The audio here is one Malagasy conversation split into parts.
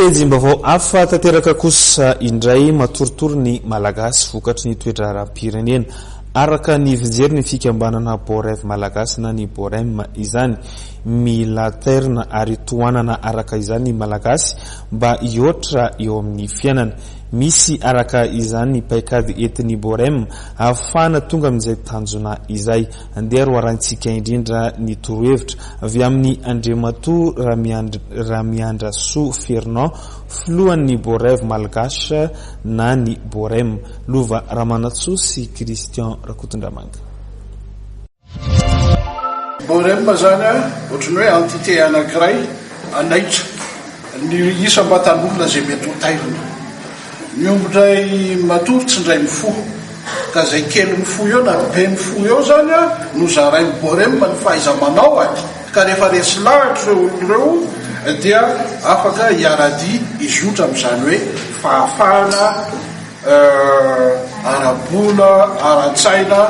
Pejim-baovao hafa tanteraka kosa indray matoritory ny Malagasy vokatry ny toe-draharaham-pirenena. Araka ny fijery ny fikambanana Borev Malagasy na ny Borem izany. Mila tairina ary tohanana araka izany ny Malagasy mba hihoatra eo amin'ny fiainana. Misy araka izany ny paikady entin'ny Borem ahafahana tonga amin'izay tanjona izay. Andeha ary ho arahintsika indrindra ny torohevitra avy amin'i Andriamatoa Ramiandrasoa Fernand, filohan'ny Borev Malgache na ny Borem. Lova Ramanantsoa sy Christian Rakotondramanga. Borem zany ohatran'ny hoe entité anankiray hanaitra ny isam-batan'olona izay mety ho tairina. Ny omby indray matory tsy indray mifoha. Ka izay kely mifoha eo na be mifoha eo zany no zarain'ny Borem ny fahaiza-manao e! Ka rehefa resy lahatra ireo olona ireo dia afaka hiara-dia hizotra amin'izany hoe fahafahana ara-bola, ara-tsaina,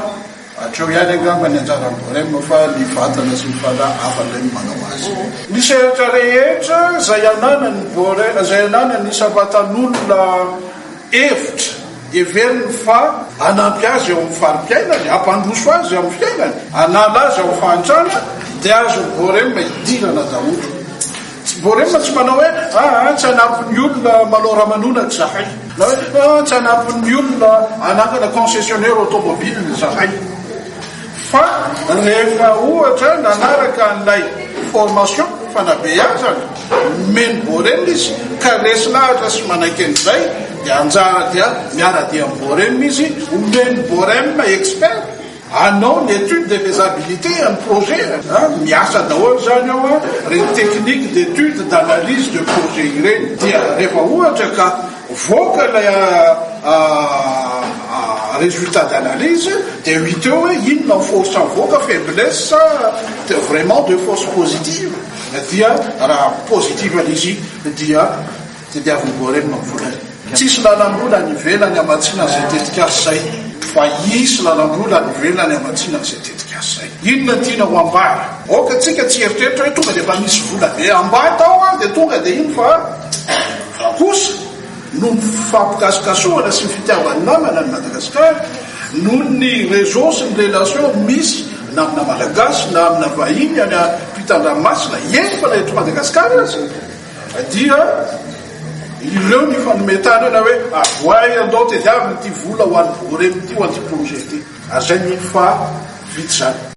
Hatreo ihany angamba ny anjaran'ny Borem fa ny vatana sy ny fanahy hafa indray no manao azy. Ny sehatra rehetra izay ananan'ny Borem, izay ananan'ny isam-batan'olona hevitra heveriny fa hanampy azy eo amin'ny fari-piainany, hampandroso azy amin'ny fiainany, hanala azy ao fahantrana dia azon'ny Borem idirana daholo. Tsy Borem tsy manao hoe aa tsy hanampy ny olona manao ramanonaka izahay. Na hoe ah tsy hanampy ny olona hanangana concessionnaire automobile izahay. Fa rehefa ohatra nanaraka an'ilay formation, fanabeazana, nomen'i Borem izy ka resy lahatra sy manaiky an'izay dia anjara dia miara-dia amin'i Borem izy, omen'i Borem expert. Hanao ny étude de faisabilité ny projet a! Miasa daholo izany ao a, ireny technique d'étude, d'analyse de projet ireny. Dia rehefa ohatra ka voaka ilay résultat d'analyse dia ho hita eo hoe inona ny force mivoaka, faiblesse sa vraiment de force positive. Dia raha positive ilay izy dia Tediavin'i Borem ny volany. Tsisy lalam-bola any ivelany hamatsiana an'izay tetikasa izay. Fa hisy lalam-bola any ivelany hamatsiana an'izay tetikasa izay. Inona no tiana ho ambara? Aoka tsika tsy hieritreritra hoe tonga dia efa misy vola be ambata ao an, dia tonga dia iny fa fa kosa noho ny fifampikasokasohana sy ny fitiavan'ny namana an'i Madagasikara, noho ny réseau sy ny relation misy na amina Malagasy na amina vahiny any ampitan-dranomasina, eny fa na eto Madagasikara aza, Dia ireo nifanome tanana hoe avoahy andao tediavina ity vola ho an'ny Borem ity ho an'ity projet ity. Ary izay mino fa vita izany.